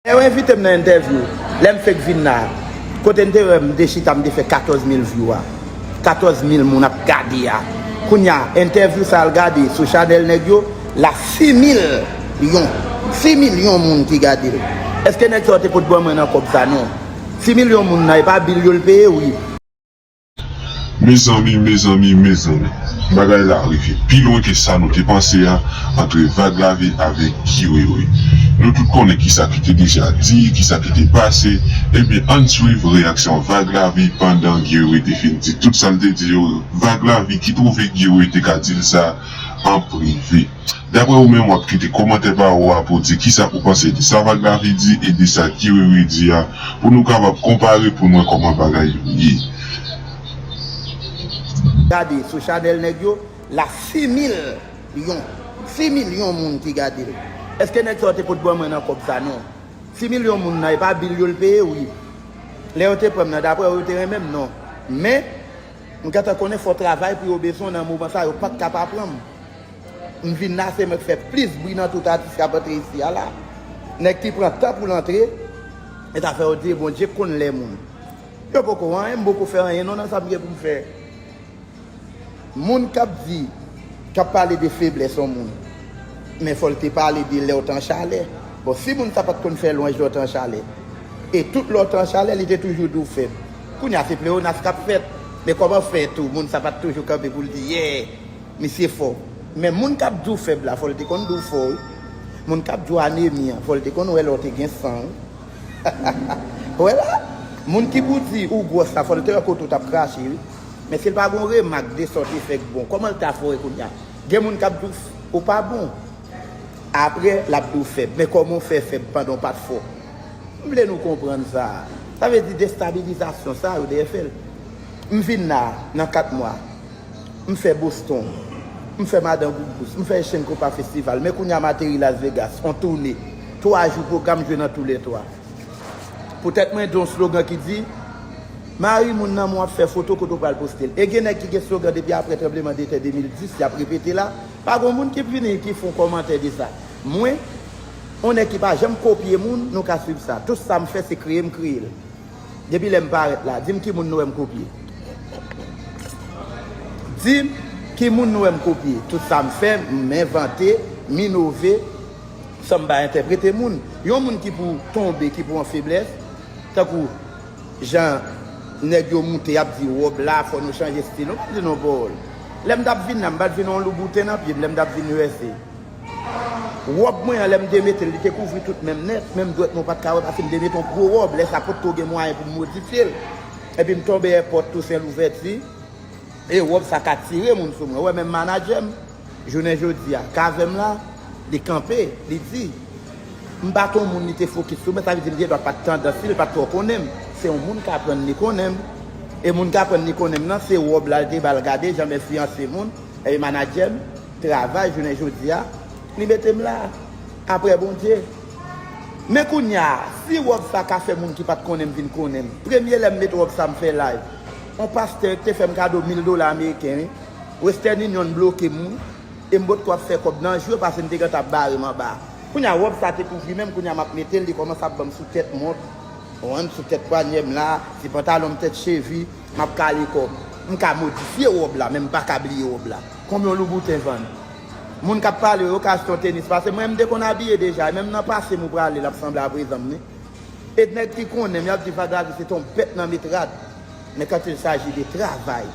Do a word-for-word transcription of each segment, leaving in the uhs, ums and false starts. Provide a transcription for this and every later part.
Lè yo envite m nan entèvyou, lè m fenk vin la, kote n te wè m te chita, m te fè katòz mil vyou a. Katòz mil moun ap gade a. Kounye a, entèvyou sa al gade sou chanèl nèg yo, la sis milyon. Sis milyon moun ki gade l. Èske nèg sa yo te pot ban mwen nan kòb sa? Non. Sis milyon moun nan, e pa bil yo l peye, wi. Mezanmi, mezanmi, mezanmi. Bagay la rive pi lwen ke sa nou te panse a, antre Vag Lavi avèk Guy Wewe. Nou tout konnen kisa ki te deja di, kisa ki te pase. Ebyen, ann swiv reyaksyon Vag Lavi pandan Guy Wewe te fin di tout sa l te di yo. Vag Lavi ki twouve Guy Wewe te ka di l sa an prive. Daprè ou menm, w ap kite kòmantè pa ou a pou w di kisa ou panse de sa Vag Lavi di e de sa Guy Wewe di a, pou nou kapab konpare pou n wè kòman bagay yo ye. Gade sou chanèl nèg yo, la sis milyon. Sis milyon moun ki gade l. Èske nèg sa yo te pot ban mwen nan kòb sa? Non. Sis milyon moun nan, e pa bil yo l peye, wi. Lè yo te pran m nan, daprè yo, yo te renmen m, non. Men, m gentan konnen fò travay pou yo bezwen w nan moman sa, yo pa t ka pa pran m. M vin la, se mwen k fè plis bri nan tout atis k ap antre isi a la. Nèg ki pran tan pou l antre, e zafè yo di, Bondye konn lè moun. Yo poko anyen, m poko fè anyen non nan sa m gen pou m fè. Moun k ap di, k ap pale de feblès yon moun, men fò l te pale de lè w t an chalè. Bon, si moun sa pa t konn fè lwanj lè w t an chalè, e tout lè w t an chalè, li te toujou di w fèb. Kounye a, se pleyonas k ap fèt. Men kòman fè tou, moun sa pa t toujou kanpe pou l di, yè, misye fò. Men moun k ap di w fèb la, fò l te konn di w fò, wi. Moun k ap di w anemi an, fò l te konn wè lè w te gen san, wi. Wè la, moun ki pou di ou gwòs la, fò l te wè kote w t ap krache, wi. Men si l pa gen yon remak de sa w te fè k bon, kòman l ta fè w kounye a? Gen moun k ap di w f-, ou pa bon. Apre, l ap di w fèb. Men kòman w fè fèb pandan w pa t fò? M vle nou konprann sa. Sa vle di destabilizasyon sa yo dèyè fè l. M vin la, nan kat mwa. M fè Boston. M fè Madan Gougous. M fè Echann Konpa Festival. Men kounye a m ateri Las Vegas. On toune. Twa jou pwogram, m jwe nan toulètwa. Poutèt mwen gen yon slogan ki di, mari moun nan men w ap fè foto kote w pral poste l. E gen nèg ki gen slogan depi apre tranblemanntè de mil dis, y ap repete la. Pa gen moun ki vini ki fè yon kòmantè de sa. Mwen, yon nèg ki pa janm kopye moun, nou ka swiv sa. Tout sa m fè, se kreye m kreye l. Depi lè m parèt la, di m ki moun nou wè m kopye. Di m ki moun nou wè m kopye. Tout sa m fè, m envante, m inove, san m pa entèprete moun. Yon moun ki pou tonbe, ki pou an feblès, tankou jan nèg yo moute, y ap di wòb la, fò nou chanje estil. Nou pa di non pawòl. Lè m t ap vin la, m pa t vin yon loubouten nan pye m, lè m t ap vin U S A. Wòb mwen an, lè m te mete l, li te kouvri tout men m nèt, menm dwèt mwen w pa t ka wè, paske m te mete yon gwo wòb, lè sa potko gen mwayen pou m modifye l. Epi m tonbe èpòt Tousen Louvèti, e wòb sa ka tire moun sou mwen. Ou wè menm manadjè m, jounen jodi a, k avè m la, li kanpe, li di, m pa t yon moun li te fokis sou mwen, sa vle di m gen dwa pa t tandans li, li pa t twò konnen m. Se yon moun k aprann li konnen m. E moun k aprann li konnen m nan, se wòb la, li te ba l gade, jan m enfliyanse moun, epi manadjè m, travay jounen jodi a, li mete m la, apre Bondye. Men kounye a, si wòb sa ka fè moun ki pa t konnen m vin konnen m, premye lè m met wòb sa m fè live, yon pastè te fè m kado mil dola ameriken, wi. Western Union bloke m, wi. E m potko ap fè kòb nan jou yo, paske m te gentan ap bare m anba. Kounye a, wòb sa te kouvri men m, kounye a m ap mete l, li kòmanse ap ban m sou tèt mont, konprann, sou tèt pwanyè m la, ti pantalon m tèt chevi, m ap kale kò m. M ka modifye wòb la, men m pa ka bliye wòb la. Konbyen yon loubouten vann? Moun k ap pale yo ka achte yon tenis, paske mwen, m te konn abiye deja, e menm nan pase m ou prale, l ap sanble aprezan m, wi. E nèg ki konnen m, y ap di Vag Lavi se te yon bèt nan met rad. Men quand il s'agit de travay,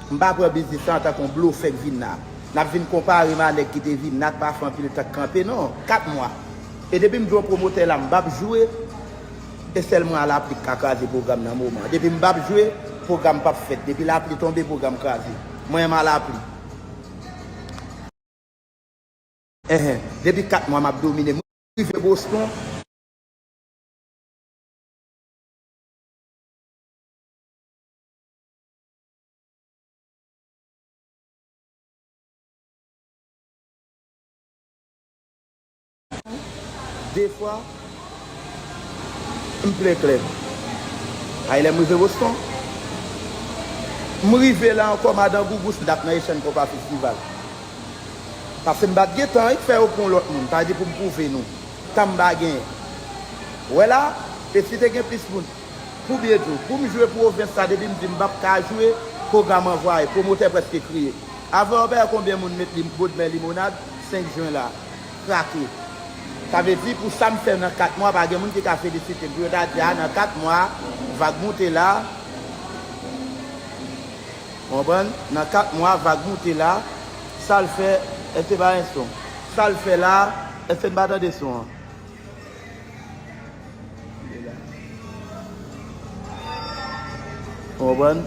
m pa pran biznis la antanke yon blofè k vin la. N ap vin konpare m a nèg ki te vin la, k pa fè anpil tan k kanpe, non. Kat mwa. E depi m di yon pwomotè la, m p ap jwe, e sèl mwen alapli k ka kraze pwogram nan moman. Depi m p ap jwe, pwogram p ap fèt. Depi lapli tonbe, pwogram kraze. Mwen menm alapli. Enhen, depi kat mwa m ap domine. M rive Boston. De fwa, m plen klèb. Ay, lè m rive Boston, m rive la ankò, madan Gougous, m t ap nan Echann Konpa Festival. Paske m pa t gen tan, wi, fè yo pran yon lòt moun. Sa vle di pou m pwouve nou. Tan m pa genyen. Wè la, e si te gen plis moun, pou byen di w, pou m jwe pwovens la, depi m di m p ap ka jwe, pwogram anvwaye, pwomotè prèske kriye. Avan w bay konbyen moun met li, Bodmè Limonad, senk jen la, krake. Sa vle di, pou sa m fè nan kat mwa, pa gen moun ki ka felisite m. Pou yo ta di, a, nan kat mwa, vag moute la. Konprann? Nan kat mwa, vag moute la. Sa l fè, èske pa gen son? Sa l fè la, èske n pa tande son an? Konprann?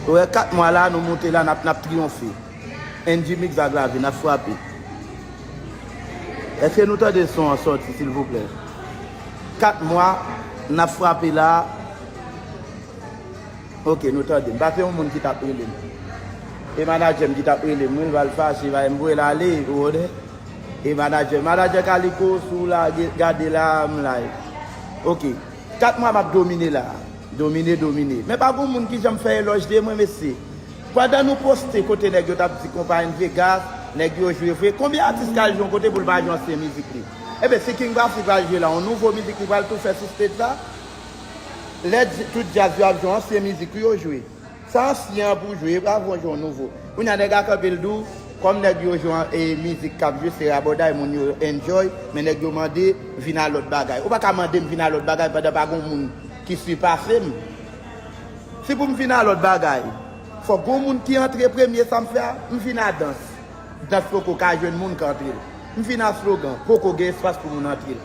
Ou wè, kat mwa la, nou moute la, n ap, n ap triyonfe. N J Mix ak Lavi, n ap frape. Èske nou tande son an sòti, silvouplè? Kat mwa, n ap frape la. Ok, nou tande. M pa se yon moun ki t ap rele m. E manadjè m ki t ap rele m, wi, l pral fache, va m voye l ale, ou konnen. E manadjè, manadjè Kaliko, si w la, ge- gade la, m live. Ok. Kat mwa m ap domine la. Domine, domine. Men pa gon moun ki janm fè elòj de mwen, mesye. Pandan nou poste kote nèg yo t ap di konpa N Vegas, nèg yo jwe vre, konbyen atis k al jwe yon kote pou l pa jwe ansyen mizik li? Ebyen, si King Bassi pral jwe la, yon nouvo mizik li pral tou fè sou stage la? Lè dj- tout djaz yo ap jwe, ansyen mizik wi yo jwe. Sa ansyen an pou jwe, yo pa vle jwe yon nouvo. Kounye a nèg la kanpe l di w, kòm nèg yo jwe an- e mizik k ap jwe, se rabòday, moun yo enjoy, men nèg yo mande vin a lòt bagay. Ou pa ka mande m vin a lòt bagay pandan pa gon moun ki sipase m. Si pou m vin a lòt bagay, fòk gon moun ki antre premye, sa m fè a, m vin a dans. Dans poko ka jwenn moun k antre l. M vin a slogan, poko gen espas pou moun antre l.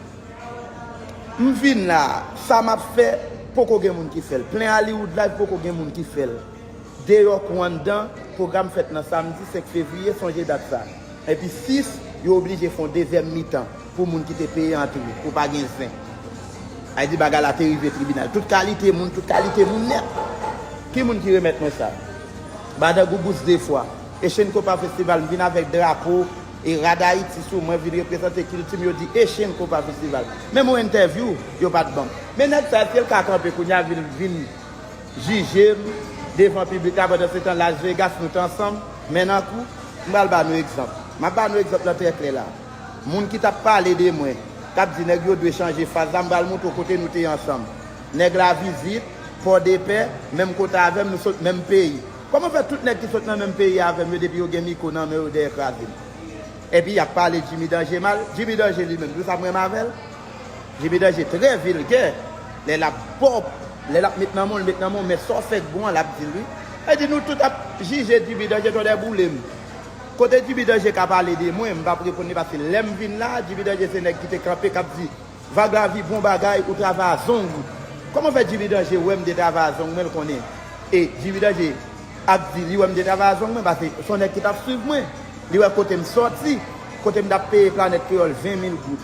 M vin la, sa m ap fè, poko gen moun ki fè l. Plen Hollywood Live, poko gen moun ki fè l. Deyò kou anndan, pwogram fèt nan samdi senk fevriye, sonje dat sa. Epi sis, yo oblije fè yon dezyèm mitan pou moun ki te peye antre, pou pa gen zen. Sa vle di bagay la te rive tribinal. Tout kalite moun, tout kalite moun nèt. Ki moun ki remèt mwen sa? Madan Gougous de fwa. Echenn Konpa Festival, m vin avèk drapo e rad Ayiti sou mwen, vin reprezante kilti m, yo di Echenn Konpa Festival. Menm yon entèvyou, yo pa t ban m. Men nèg sa, èske l ka kanpe kounye a vin, vin jije m devan piblik la, pandan se tan Las Vegas, nou t ansanm, men nan kou, m pral ba nou egzanp. M ap ba nou egzanp lan trè klè la. Moun ki t ap pale de mwen, k ap di nèg yo dwe chanje faz la, m pral montre w kote nou te ansanm. Nèg Lavizit, Pòdepè, menm kote avè m, nou sot menm peyi. Kòman fè tout nèg ki sot nan menm peyi avè m yo, depi yo gen mikwo nan men yo, dèyè kraze m? Epi y ap pale Jimmy Danje mal. Jimmy Danje li menm, tou sa m renmen avè l. Jimmy Danje trè vilgè. Lè l ap pòp, lè l ap met nan men w, l met nan men w, men sa w fè k bon an, l ap di l wi. E di nou tout ap jije Jimmy Danje, tonnè boule m. Kote Jimmy Danje ka pale de mwen, m p ap reponn li, paske lè m vin la, Jimmy Danje se nèg ki te kanpe k ap di, Vag Lavi, bon bagay, ou travay a zong ou. Kòman fè Jimmy Danje wè m te travay a zong mwen, l konnen? E Jimmy Danje ap di li wè m te travay a zong mwen, paske se yon nèg ki t ap swiv mwen. Li wè kote m sòti, kote m t ap peye Planèt Kreyòl ven mil goud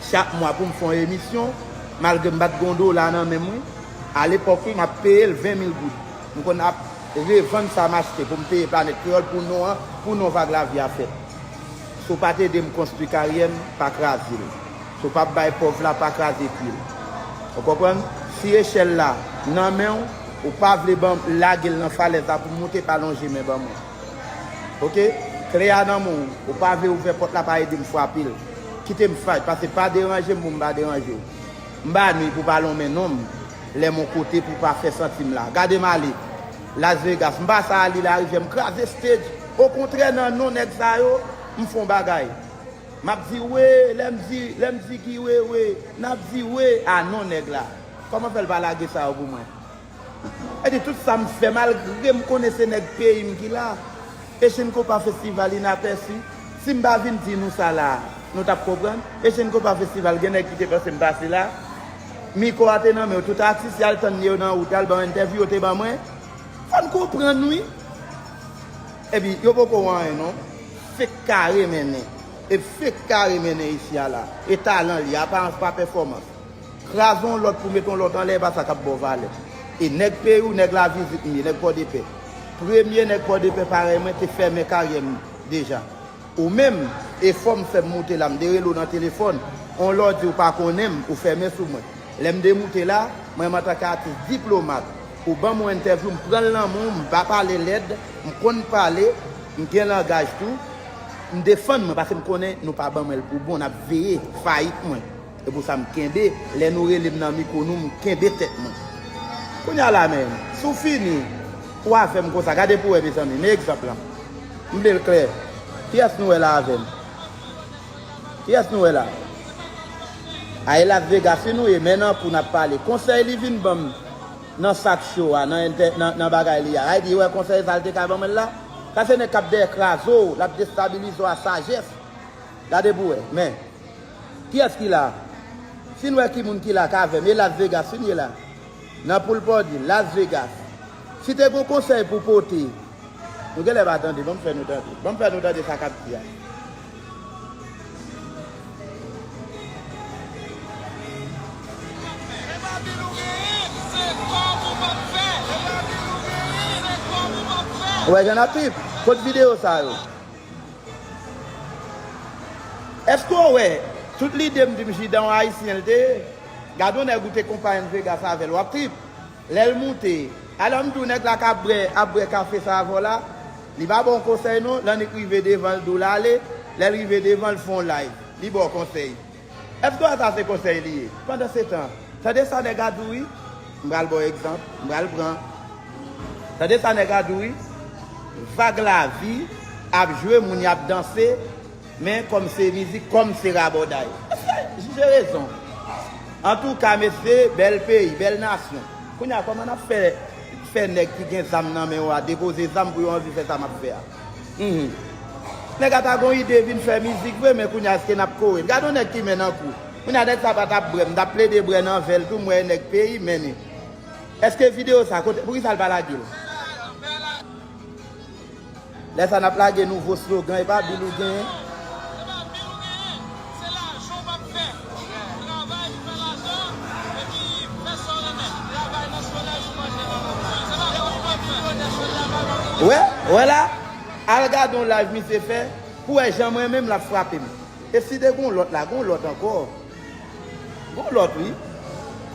chak mwa pou m fè yon emisyon, malgre m pa t gen yon dola nan men m wi. Alepòk wi, m ap peye l ven mil goud. M konn ap revann sa m achte pou m peye Planèt Kreyòl pou non an, pou non Vag Lavi a fèt. Si w pa t ede m konstwi karyè m, pa kraze l. Si w p ap bay pòv la, pa kraze pye l. Ou konprann? Si echèl la nan men w, ou pa vle ban m, lage l nan falèz la pou m moute, pa lonje men ban mwen. Oke? Kle a nan men w, ou pa vle ouvè pòt la, pa ede m frape l. Kite m fight, paske pa deranje m pou m pa deranje w. M pa nwi pou pa lonmen non m lè m yon kote pou pa fè santi m la. Gade m ale Las Vegas, m pase a Lil Arivyè, m kraze stage. Okontrè, nan non nèg sa yo, m fè yon bagay. M ap di we, lè m di, lè m di ki we, we, n ap di we a non nèg la. Kòman fè l pa lage sa yo pou mwen? E di tout sa m fè, malgre m konnen se nèg peyi m ki la, Echenn Konpa Festival inapèsi. Si m pa vin di nou sa la, nou t ap konprann. Echenn Konpa Festival, gen nèg ki te panse m pase la. Mikwo a te nan men yo, tout atis, y al tann yo nan wout, y al ban entèvyou, yo te ban mwen. Fò n konprann wi. Epi, yo poko wè anyen non. Fake kare mennen. E fake kare mennen isi a la. E talan li, aparans pa pèfòmans. Kraze yon lòt pou mete yon lòt anlè, e pa sa k ap ba w valè. E nèg peyi w, nèg Lavizit m ye, nèg Pòdepè. Premye nèg Pòdepè parèy mwen te fèmen karyè m deja. Ou menm, efò m fè m moute la, m te rele w nan telefòn. On lè w di w pa konnen m, ou fèmen sou mwen. Lè m demoute la, mwen menm antanke atis diplomat, ou ban m yon entèvyou, m pran l nan men w, m pa pale lèd, m konn pale, m gen langaj tou. M defann mwen paske m konnen nou pa ban mwen l pou bon, n ap veye fayit mwen. E pou sa m kenbe, lè nou rele m nan mikwo nou, m kenbe tèt mwen. Kounye a la menm, si w fini, ou avè m konsa, gade pou w wè mezanmi, men egzanp lan. M vle l klè. Kiyès nou wè la avè m? Kiyès nou wè la? A e Las Vegas wi nou ye, men nan kou n ap pale. Konsèy li vin ban m nan sak cho a, nan, entè- nan, nan bagay li a. Ay di, wè konsèy sa l te ka ban mwen l la? Sa se nèg k ap dèyè kraze w, l ap destabilize w a sajès. Gade pou w wè, men. Kiyès ki la? Si n wè ki moun ki la k avè m, e Las Vegas wi n ye la. Nan poul pòdi, Las Vegas. Si te gon konsèy pou pote, nou genlè pa tande, ban m fè nou tande. Ban m fè nou tande sa k ap di a. Ou wè jan n ap trip? Kot videyo sa yo? Èske w wè, tout lide m di m Jida yon ayisyen l te ye? Gade yon nèg ou te konpaye Vegas avè l, w ap trip. Lè l moute, alò m di w nèg la k ap bwè, ap bwè kafe sa avè w la, li pa ba w konsèy non, l annik rive devan l di w l ale, lè l rive devan l fè yon live, li ba w konsèy. Èske w wè sa se konsèy li ye? Pandansetan, tande sa nèg a di w wi, m pral ba w egzanp, m pral pran. Tande sa nèg a di w wi, Vag Lavi ap jwe, moun y ap danse, men kòm se mizik, kòm se rabòday. Mesye, jije rezon. Antouka, mesye, bèl peyi, bèl nasyon. Kounye a, kòman n ap fè, fè nèg ki gen zam nan men yo a depoze zam pou yo anvi fè sa m ap fè a? Mhm. Nèg a ta gon ide vin fè mizik vre, men kounye a, èske n ap kore l? Gade yon nèg ki men nan kou. Kounye a, nèg sa pa t ap bwè, m t ap plede bwè nan vè l tou, m wè nèg peyi mennen. Èske videyo sa, kote, poukisa l pa lage l? Lè sa n ap lage nouvo slogan, e pa bil ou genyen. Wè, wè la, al gade yon live misye fè, pou wè jan mwen menm l ap frape m. E si te gon lòt la, gon lòt ankò. Gon lòt wi.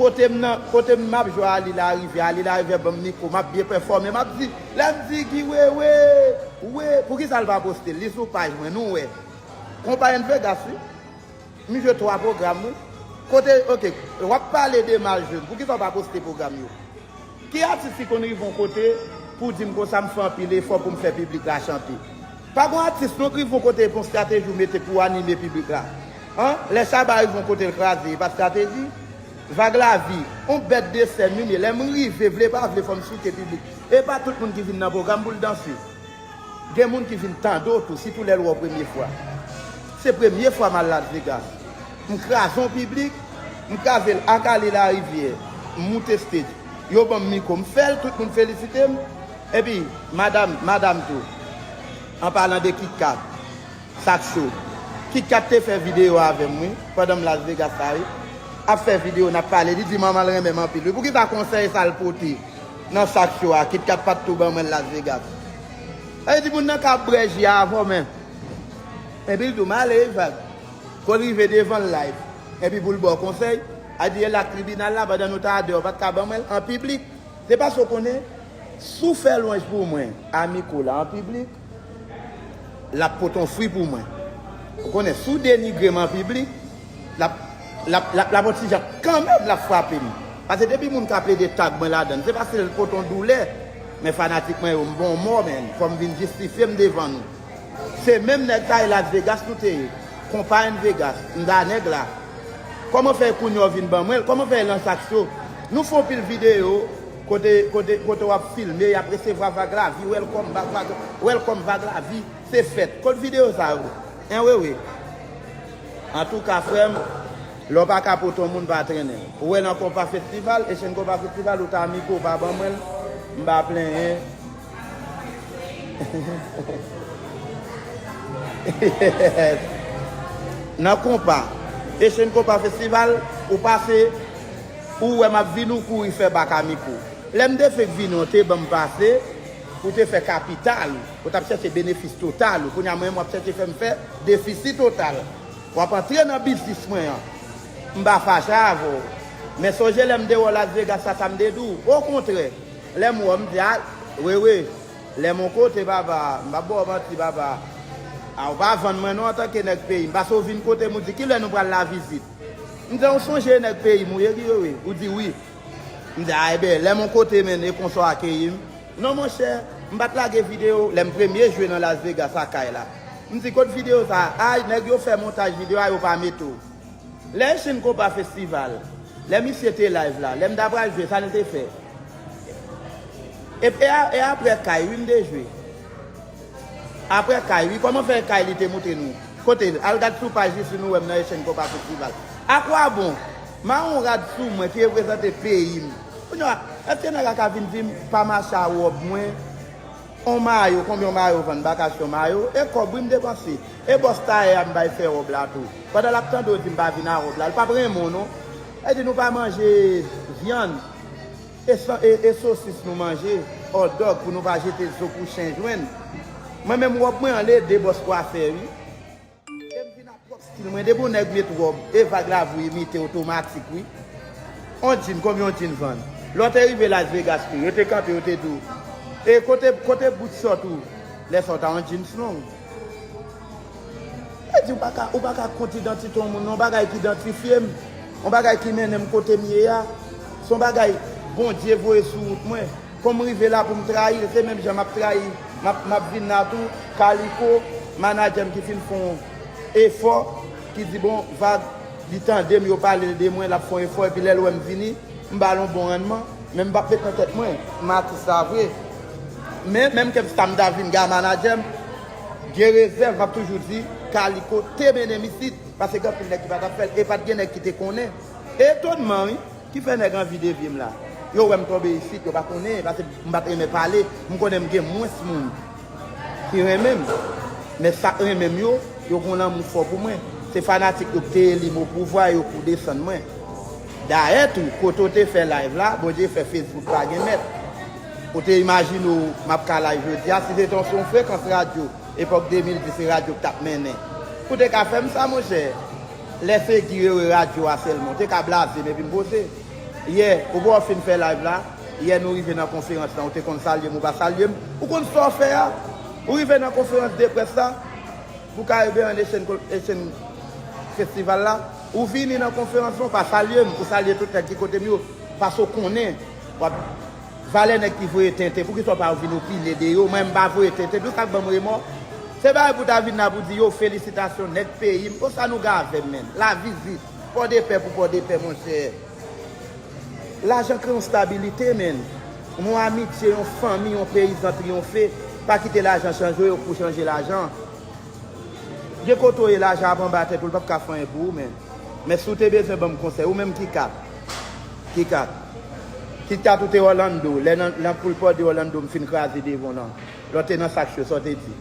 Kote m nan, kote m ap jwe a, Ali Larivyè, Ali Larivyè ban m mikwo, m ap byen pèfòme, m ap di, lè m di Guy Wewe, we, poukisa l pa poste l? Li sou paj mwen, nou wè. Konpayi Vegas wi. M jwe twa pwogram wi. Kote, oke, w ap pale de mal jwenn, poukisa w pa poste pwogram yo? Ki atis ki konn rive yon kote pou di m konsa m fè anpil efò pou m fè piblik la chante? Pa gon atis non k rive yon kote e pa yon estrateji w mete pou w anime piblik la. An? Lè Shabba rive yon kote l kraze, e pa estrateji? Vag Lavi, yon bèt de sèn wi m ye, lè m rive, vle pa vle, fò m souke piblik. E pa tout moun ki vin nan pwogram pou l danse. Gen moun ki vin tande w tou, sitou lè l wè w premye fwa. Se premye fwa m al Las Vegas. M kraze yon piblik, m kraze l ak Ali Larivyè, m moute stage. Yo ban m mikwo, m fè l, tout moun felisite m. Epi, madanm, madanm tou, an palan de Kit Kat, Sak Cho. Kit Kat te fè videyo avè m, wi, pandan m Las Vegas la, wi. Ap fè videyo, n ap pale, li di manman l renmen m anpil, wi. Poukisa konsèy sa l pote nan Sak Cho a, Kit Kat pa t tou ban mwen l Las Vegas? Sa vle di moun nan ka ap bwè ji a avè w, men. Epi l di w, m ale, wi, Vag. Kou l rive devan l live. Epi pou l ba w konsèy, a di e la k tribinal la, pandan nou t a deyò, w pa t ka ban mwen l an piblik. Se paske w konnen, si w fè lwanj pou mwen, a mikwo la, an piblik, l ap pote yon fwi pou mwen. Ou konnen, si w denigre m an piblik, l ap, l ap, l ap, l ap yon ti jan kanmenm, l ap frape m. Paske depi moun ka plede tag mwen ladan l, se paske l pote yon doulè. Men fanatik mwen yo, m bon mò, men fò m vin jistifye m devan nou. Se menm nèg sa e Las Vegas nou te ye. Konpayi Vegas, m da nèg la. Kòman fè kounye a w vin ban mwen l? Kòman fè e nan Sak Cho? Nou fè yon pil videyo kote, kote, kote w ap filme, y ap resevwa Vag Lavi, welcome back, Vag, welcome Vag Lavi, se fèt. Kot videyo sa yo? Anwewe. Antouka, frè m, lè w pa ka pote yon moun, pa trennen l. Ou wè nan Konpa Festival, Echann Konpa Festival, ou ta mikwo, ou pa ban mwen l, m pa plenyen. Nan konpa, Echann Konpa Festival, ou pase, ou wè m ap vini, ou kouri fè bak a mikwo. Lè m te fenk vini, ou te ban m pase, ou te fè kapital, ou t ap chèche benefis total, ou kounye a mwen, w ap chèche fè m fè defisi total. W ap antre nan biznis mwen an. M pa fache avè w. Men sonje lè m te wè w Las Vegas la, sa m te di w. Okontrè, lè m wè w, m di, a, Wewe, lè m yon kote, papa, m p ap ba w manti, papa. A, ou pa vann mwen non antanke nèg peyi m, paske ou vin kote m, ou di kilè nou pral la vizit. M di a, ou sonje nèg peyi m ou ye, Guy Wewe? Ou di wi. M di a, ebyen, lè m on kote, menn, e konsa w akeyi m. Non, monchè, m pa t lage videyo lè m premye jwe nan Las Vegas a kay la. M di, kot videyo sa a? Ay, nèg yo fè montaj videyo a, yo pa mete w. Lè Echann Konpa Festival, lè misye te live la, lè m ta pral jwe, sa l te fè? E, e, a- e apre kay, wi, m te jwe. Apre kay, wi, kòman fè kay li te moutre nou? Kote l? Al gad sou paj li si nou wè m nan Echann Konpa Festival. Akwabon? M a on rad sou mwen ki reprezante peyi m. Kounye a, èske nèg la ka vin di m pa mache a wòb mwen? On mayo, konbyen on mayo vann? M pa ka achte on mayo. E kòb wi m depanse. E bòs tayè a m bay fè wòb la tou. Pandan l ap tande w di m pa vin a wòb la, l p ap renmen w non. E di nou pa manje vyann. E, san- e, e sosis nou manje, hot dog pou nou pa jete zo pou chen jwenn. Mwen menm wòb mwen anlè de bòs kwafè wi. E m vin ak pwòp stil mwen, depi yon nèg met wòb, e vag la vou imite otomatik wi. On djin, konbyen on djin vann? Lè w te rive Las Vegas tou, yo te kanpe, yo te di w, e kote, kote bout chòt ou? Lè sa w ta on djins long. E di w pa ka, ou pa ka kont idantite yon moun, non, bagay ki idantifye m, yon bagay ki mennen m kote m ye a, se yon bagay Bondye voye sou wout mwen. Pou m rive la pou m trayi l, se menm jan m ap trayi, m ap, m ap vin la tou, Kaliko, manadjè m ki fin fè yon efò, ki di bon, vag, li tande m, yo pale l de mwen, l ap fè yon efò, epi lè l wè m vini, m ba l yon bon rannman, men m p ap met nan tèt mwen, m atis la vre. Men, menm ke sa m ta vin ga manadjè m, gen rezèv, m ap toujou di, Kaliko te mennen m isit, paske gen anpil nèg ki pa t ap fè l, e pa t gen nèg ki te konnen. Etonman, wi. Ki fè nèg anvi devye m la. Yo wè m tonbe isit, yo pa konnen, paske m pa t renmen pale, m konnen m gen mwens moun ki renmen m. Men sa k renmen m yo, yo gon lanmou fò pou mwen. Se fanatik yo k te eli m o pouvwa, yo pou desann mwen. Dayè tou, kote w te fè live la, Bondye fè Facebook pa gen mèt. Ou te imajine w m ap ka live jodi a, si se te yon, se yon frekans radyo, epòk de mil dis se radyo k t ap mennen. Ou te ka fè m sa, monchè. Lè se Guy Wewe radyo a sèlman, ou te ka blaze m epi m poze. Yè, ou pa w fin fè live la, yè nou rive nan konferans lan, ou te konn salye m, ou pa salye m. Ou konn sa w fè a? Ou rive nan konferans de près la, pou Caribbean Asian, Asian Festival la, ou vini nan konferans lan, ou pa salye m, ou salye tout nèg ki kote m yo, paske w konnen, w ap Valè nèg ki voye tenten, poukisa w pa vin opine de yo? Mwen, m pa voye tenten, nou sa k ban m remò. Se bagay pou ta vin la pou di yo, felisitasyon, nèg peyi m, konsa nou gen avè m, menn. Lavizit, Pòdepè pou Pòdepè, monchè. Lajan kreye yon stabilite, menn. Yon amitye, yon fanmi, yon peyi san triyonfe, pa kite lajan chanje w pou chanje lajan. Gen kote w ye lajan ap anba tèt ou, l p ap ka fè anyen pou ou, menn. Men si w te bezwen ban m konsèy, ou menm Kikat. Kikat. Kikat ou te Orlando, lè nan, nan pool party Orlando m fin kraze devan w lan. Lè w te nan sak cho, sa w te di?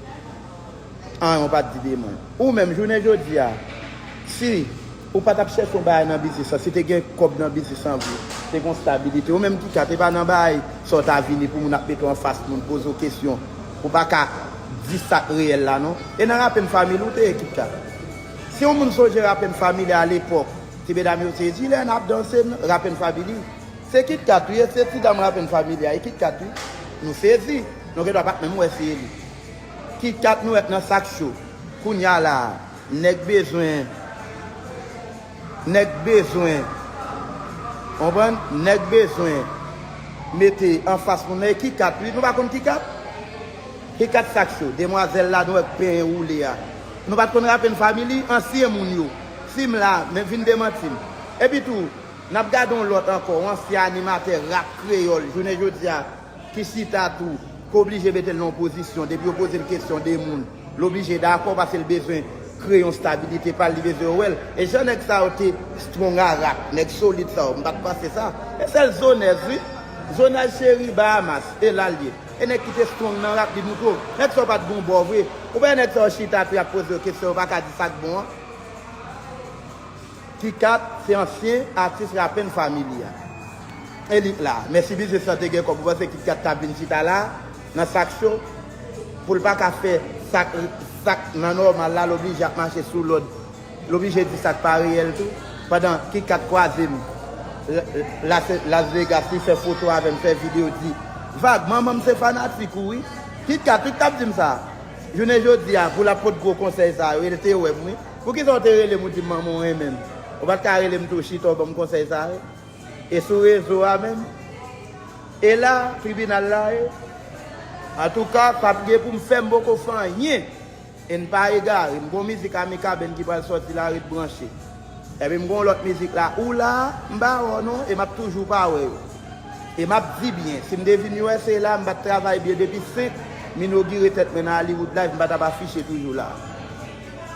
Anyen ou pa t di de mwen. Ou menm, jounen jodi a, si ou pa t ap chèche yon bagay nan biznis lan, si te gen kòb nan biznis lan vre, te gen yon stabilite. Ou menm Kikat, e pa nan bagay sa w ta vini pou moun ap mete w anfas moun, poze w kesyon. Ou pa ka di sa k reyèl la non. E nan Rap and Family ou te ye Kikat. Si yon moun sonje Rap and Family a lepòk, ti medam yo sezi lè n ap danse Rap and Family. Se Kikat wi, e se ti dam Rap and Family a, e Kikat wi. Nou sezi, nou gendwa pa t menm wè se li. Kikat nou wè k nan sak cho. Kounya la a, nèg bezwen, nèg bezwen, konprann? Nèg bezwen mete anfas moun nan, e Kikat wi, nou pa konn Kikat? Kikat sak cho, demwazèl la nou wè k penyen woule a. Nou pa t konn Rap and Family, ansyen moun yo. Si m la, men vin demanti m. Epi tou, n ap gade yon lòt ankò, yon ansyen animatè rap kreyòl, jounen jodi a, ki chita tou, ki oblije mete l nan yon pozisyon, depi yo poze l kesyon de moun, l oblije dakò paske l bezwen kreye yon stabilite pa l, li bezwen wè l. E jan nèg sa yo te strong a rap, nèg solid sa yo, m pa t panse sa. E sèl Zonèz wi, Zonèz Cheri, Bahamas, e l al ye. E nèg ki te strong nan rap, li moutre w. Nèg sa yo pa t gon bò vre. Ou pa wè nèg sa yo chita tou, y ap poze yo kesyon, yo pa ka di sa k bon an. Kikat se ansyen atis Rap and Family a. E li k la. Men si biznis lan te gen kòb, ou panse Kikat t ap vin chita la, nan sak cho, pou l pa ka fè sa k, sa k nan nòmal la, l oblije ap mache sou lòd. L oblije di sa k pa reyèl tou. Pandan Kikat kwaze m, L-, Las, Las Vegas, li fè foto avè m, fè videyo, di, Vag, manman m se fanatik ou wi. Kikat wi k t ap di m sa. Jounen jodi a, pou l ap pot gwo konsèy sa yo, e l te wè m, wi. Poukisa w te rele m, ou di m manman w renmen m? Ou pa t ka rele m tou chita w ban m konsèy sa yo? E sou rezo a menm? E la, tribinal la ye? Antouka, sa p gen pou m fè, m poko fè anyen. E n pa egare, m gon mizik a Mikaben ki pral sòti la, ret branche. Epi m gon lòt mizik la, ou la, m pa wè w non, e m ap toujou pa wè yo. E m ap di byen, si m te vin U S A la, m pa t travay byen depi senk, m inogire tèt mwen nan Hollywood Life, m pa t ap afiche toujou la.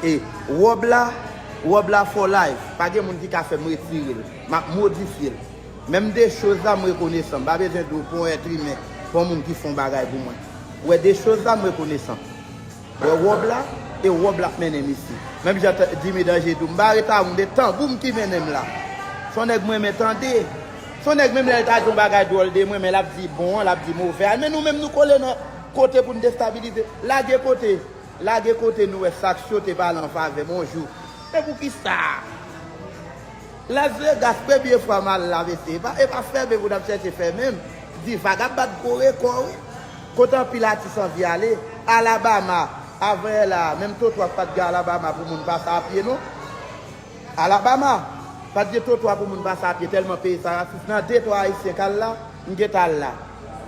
E wòb la, wòb la for life, pa gen moun ki ka fè m retire l, m ap modifye l. Menm de choz la m rekonesan, m pa bezwen di w pa yon èt imen, pa yon moun ki fè yon bagay pou mwen. Ou wè de choz la m rekonesan. Wè wòb la, e wòb la k mennen m isi. Menm jan t-, Jimmy Danje di w, m pa ret avè w, m de tanbou m ki mennen m la. Se yon nèg mwen renmen tande. Se yon nèg menm lè l ta di yon bagay dwòl de mwen, men l ap di bon an, l ap di move a. Men nou menm nou kole nan kote pou n destabilize. Lage kote, lage kote nou wè sa k syote pale an favè m yon jou. Men poukisa? Las Vegas, premye fwa m al la, mesye. E pa, e pa fèmen pou n ap chèche fèmen m. Divag ap bat gwo rekò, wi. Kote anpil atis anvi ale. Alabama, avan yè la, menm twotwa pa t gen Alabama pou moun pase a pye, non. Alabama, pa t gen twotwa pou moun pase a pye, tèlman peyi sa rasis. Nan de twa Ayisyen k al la, m gentan al la.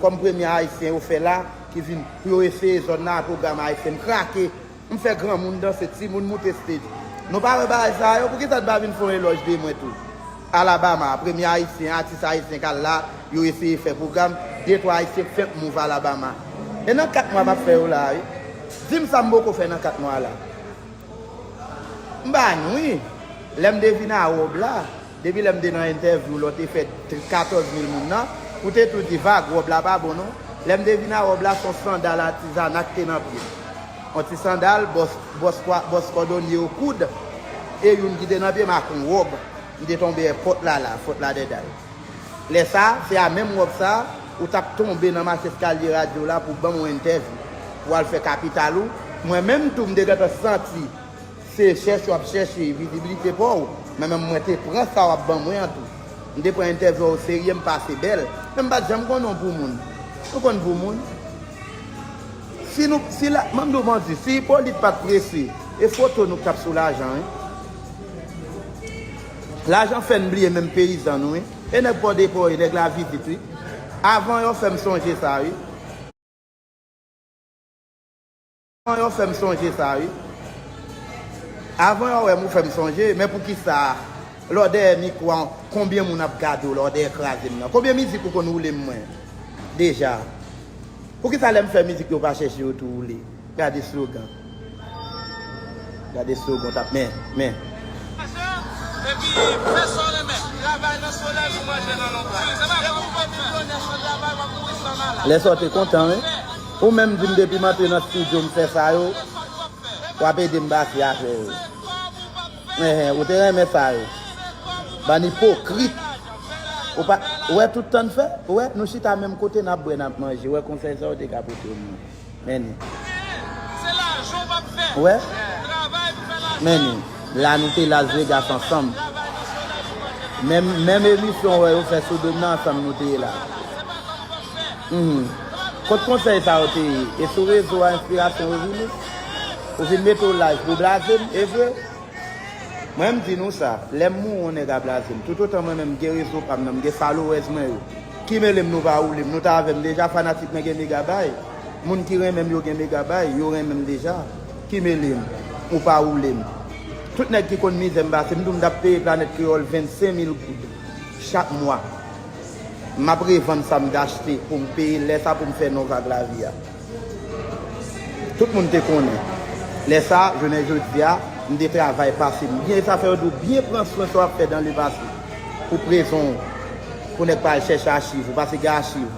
Kòm premye Ayisyen yo fè la, ki vin pou yo eseye zòn nan a pwogram ayisyen. M krake. M fè granmoun danse, timoun moute stage. Nou pa wè bagay sa yo, poukisa n pa vin fè yon elòj de mwen tou? Alabama, premye ayisyen, atis ayisyen k al la, yo eseye fè pwogram, de twa ayisyen k fenk move Alabama. E nan kat mwa m ap fè yo la, wi. Di m sa m poko fè nan kat mwa la. M pa nou, wi. Lè m te vin a wòb la, depi lè m te nan entèvyou lè w te fè katòz mil moun nan, ou te tou di vag, wòb la pa bon non. Lè m te vin a wòb la, se yon sandal atizana ki te nan pye m. Yon ti sandal, bòs, bòs kwa-, bòs kòdonye yo koud, e youn ki te nan pye m ak yon wòb. M te tonbe e pòt la la, Fort Lauderdale. Lè sa, se a menm wòb sa, ou t ap tonbe nan mache eskalye radyo la pou ban m yon entèvyou, pou w al fè kapital ou. Mwen menm tou, m te gentan santi se chèche w ap chèche vizibilite pa w, men menm mwen te pran sa w ap ban mwen an tou. M te pran entèvyou a w serye, m pase bèl, men m pa t janm konnen w pou moun. Nou konn pou moun? Si nou, si la, m ap di w manti, si Ipolit pa t prese, e foto nou k t ap sou lajan, wi. Lajan fè n bliye menm peyizan nou, wi. E nèg Pòdepo, e nèg Lavizit, wi. Avan yo fè m sonje sa, wi. Avan yo fè m sonje sa, wi. Avan yo wè m, ou fè m sonje, men poukisa lè w dèyè mikwo a, konbyen moun ap gade w lè w dèyè kraze m nan? Konbyen mizik ou konn woule m mwen deja? Poukisa lè m fè mizik yo pa chèche yo tou woule? Gade slogan. Gade slogan t ap men, men. Epi, fè sa w renmen. Travay nan solèy pou manje nan lonbraj. E pou w vin milyonè san travay, w ap mouri san malad. Lè sa w te kontan, wi. Ou menm di m depi m antre nan estidyo m fè sa yo, w ap ede m pase afè yo. Enhen, ou te renmen sa yo. Bann ipokrit. Ou pa, ou wè tout tan n fè? Ou wè, nou chita menm kote n ap bwè, n ap manje. Ou wè konsèy sa yo te ka pote w moun. Men li. Ou wè? Men li. La nou te Las Vegas ansanm. Menm, menm emisyon wè yo fè sou do m nan ansanm nou te ye la. Mhm. Kot konsèy sa yo te ye? E sou rezo a enspirasyon yo vini? Ou vin mete w live pou blaze m, e vre? Mwen m di nou sa, lè m mouri yon nèg a blaze m. Toutotan mwen menm m gen rezo pa m nan, m gen followers mwen yo. Ki mele m nou pa woule m, nou t avè m deja, fanatik mwen gen megabay. Moun ki renmen m yo gen megabay, yo renmen m deja. Ki mele m, ou pa woule m. Tout nèg ki konn mizè m pase, m di w m t ap peye Planèt Kreyòl vennsenk mil goud chak mwa. M ap revann sa m t achte pou m peye lè sa pou m fè non vag lavi a. Tout moun te konnen. Lè sa, jounen jodi a, m te travay pase m byen. E sa fè yo di w byen pran swen sa w ap fè dan le pase. Pou prezon w, pou nèg pa al chèche achiv ou, pase gen achiv.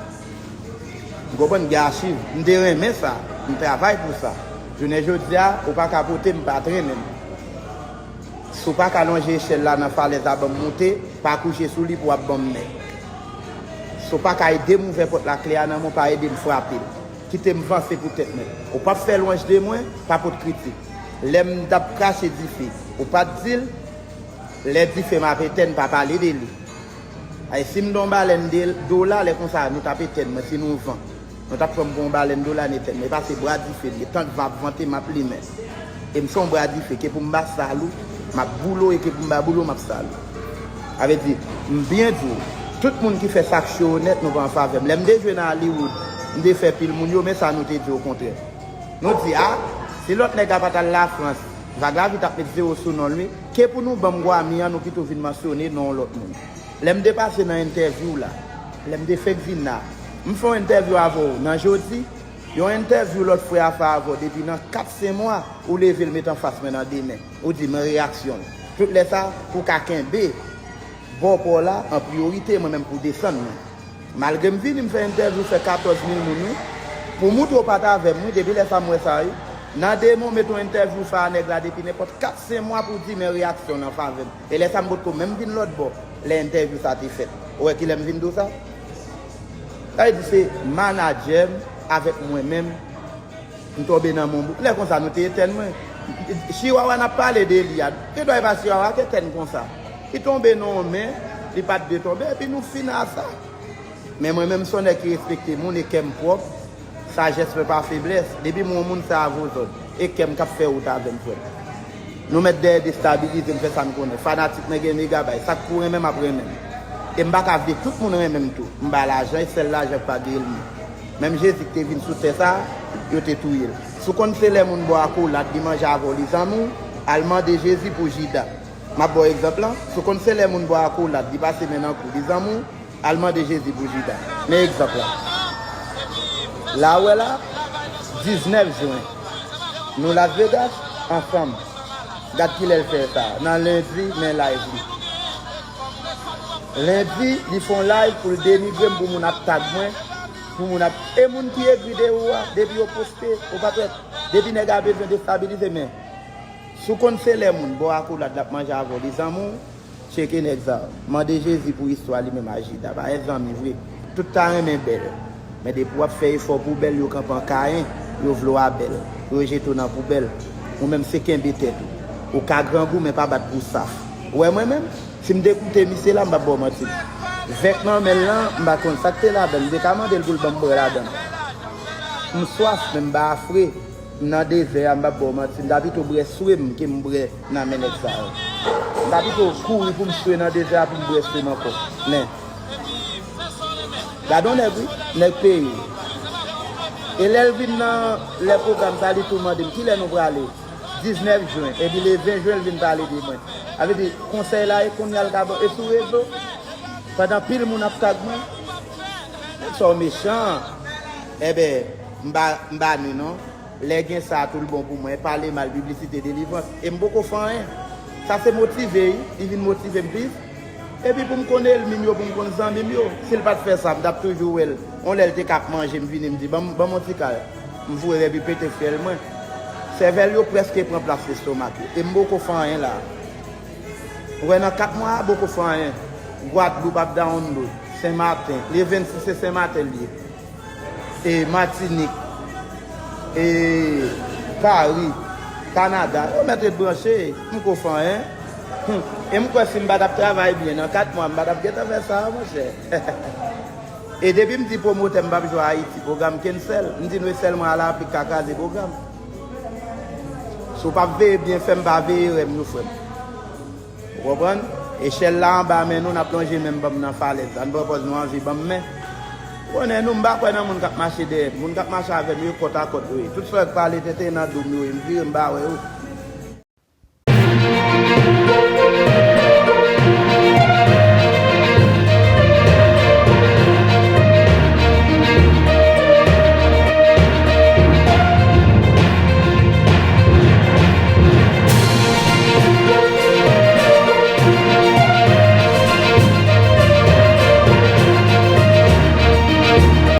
M konprann gen achiv. M te renmen sa. M travay pou sa. Jounen jodi a, ou pa ka pote m pa trennen m. Si w pa ka lonje echèl la nan falèz la ban m moute, pa kouche sou li pou w ap ban m men. Si w pa ka ede m ouvè pòt la, kle a nan men w, pa ede m frape l. Kite m vanse pou tèt mwen. Ou p ap fè lwanj de mwen, pa pot kritik. Lè m t ap krache dife, ou pa t di l? Lè dife m ap etèn, pa pale de li. Ay, si m t yon balèn de, dola, lè konsa, nou t ap etèn mwen, si nou van. Nou t ap pran m pou yon balèn dola nèt, men pase bra dife m ye, tank van ap vante, m ap limen. E m se yon bra dife, ke pou m ba sal ou, m ap boule w, e ke pou m ba boule w, m ap sal ou. Sa vle di, m byen di w, tout moun ki fè sa k cho yo nèt, nou pa an favè m. Lè m te jwe nan Hollywood, m te fè pil moun yo, men sa nou te di okontrè. Nou di, a, si lòt nèg la pa t al Lafrans, Vag Lavi t ap met zewo sou non l wi. Ke pou nou ban m Grammy an, nou pito vin mansyone non yon lòt moun. Lè m te pase nan entèvyou la, lè m te fenk vin la, m fè yon entèvyou avè w nan jodi, yon entèvyou lòt frè a fè avè w depi nan kat senk mwa, ou leve l met anfas mwen nan de men, ou di m reyaksyon l. Tout lè sa, pou ka kenbe bò pa w la an priyorite, mwen menm pou desann mwen. Malgre m vini, m fè entèvyou, fè katòz mil moun wi. Pou moutre w pa t avè m wi, depi lè sa m wè sa wi. Nan de men w met yon entèvyou fè a nèg la depi nenpòt kat senk mwa pou di men reyaksyon l an favè m. E lè sa m potko menm vin lòt bò, lè entèvyou sa te fèt. Ou wè kilè m vin di w sa? Sa vle di se manadjè m avèk mwen menm, m tonbe nan men yon boug. Lè konsa nou te etèn mwen. Chiwawa n ap pale de li a, gen dwa e pa chiwawa ki etèn konsa. Li tonbe nan yon men, li pa t dwe tonbe, epi nou fin a sa. Men mwen menm se yon nèg ki respekte moun e kè m pwòp, sajès mwen pa feblès. Depi m wè yon moun se avè w zòt, e kè m k ap fè wout avè m frè m. Nou mèt dèyè destabilize m, fè sa n konnen. Fanatik mwen gen megabay, sa k pou renmen m ap renmen m. E m pa ka vle tout moun renmen m tou. M ba lajan, e sèl lajan k pa gen ènmi. Menm Jezi ki te vin sou tè sa a, yo te touye l. Si w konn se lè moun ba w akolad, li manje avè w, li zanmi w, al mande Jezi pou Jida. M ap ba w egzanp lan. Si w konn se lè moun ba w akolad, li pase men nan kou, li zanmi w, al mande Jezi pou Jida. Men egzanp lan. La ou wè la, diznèf jen. Nou Las Vegas, ansanm. Gad kilè l fè sa. Nan lendi, men live li. Lendi, li fè yon live pou l denigre m, pou moun ap tag mwen, pou moun ap, e moun ki egri de ou a, depi yo poste, ou pa t wè, depi nèg a bezwen destabilize, men si w konn se lè moun ba w akolad, l ap manje avè w, li zanmi w, tcheke nèg sa yo. Mande Jezi pou istwa li menm a Jida. Pa gen zanmi vre. Tout ta renmen bèl. Men depi w ap fè efò pou bèl, yo kanpe an kayen, yo vle w a bèl. Yo jete w nan poubèl. Ou menm se kenbe tèt ou. Ou ka grangou, men pa bat pou saf. Ou wè mwen menm? Si m te koute misye la, m p ap ba w manti. Vèk nan men l lan, m pa konn sa k te ladan l. M te ka mande l pou l ban m bwè ladan l. M swaf, men m pa afre. M nan dezè a, m p ap ba w manti, m ta pito bwè swe m ke m bwè nan men nèg sa yo. M ta pito kouri pou m swe nan dezè a pou m bwè swe m ankò. Men, gade yon nèg wi, nèg peyi. E lè l vin nan lè pwogram sa, li tou mande m, kilè nou prale? Diznèf jen, epi le ven jen l vin pale de mwen. Sa vle di, konsèy la, e kounye a l ka ban, e sou rezo, pandan pil moun ap tag mwen. Nèg sa yo mechan. Enben, m pa, m pa ni non. Lè gen sa, tou l bon pou mwen. Pale mal, piblisite, delivrans. E m poko fè anyen. Sa se motive, wi. Li vin motive m plis. Epi pou m konn ènmi m yo, pou m konn zanmi m yo. Si l pa t fè sa, m t ap toujou wè l. On lè l te ka ap manje, m vini, m di, ban m, ban m yon ti kal. M voye epi pete fyèl mwen. Sèvèl yo prèske pran plas lestomak yo. E m poko fè anyen la. Ou wè nan kat mwa a, poko fè anyen. Gwadloup ap download. Senmaten. Le vennsis se Senmaten l ye. E Matinik, e Pari, Kanada, yo mèt ret branche, m ko fè anyen. Hum. E m kwè si m pa t ap travay byen, nan kat mwa, m pa t ap gentan fè sa, monchè. E depi m di pwomotè m p ap jwe Ayiti, pwogram cancel, m di nou e sèlman Alapli k ka kraze pwogram. Si w p ap veye byen fè m, pa veye rèm nou, frè m. Ou konprann? Echèl la anba men nou, n ap lonje men n ban m nan falèz la. N pran pòz nou anvi ban m men. Konnen nou, m pa kwè nan moun k ap mache dèyè m. Moun k ap mache avè m yo, kòtakòt yo ye. Tout frè k pale tenten nan do m yo ye. M vire, m pa wè yo.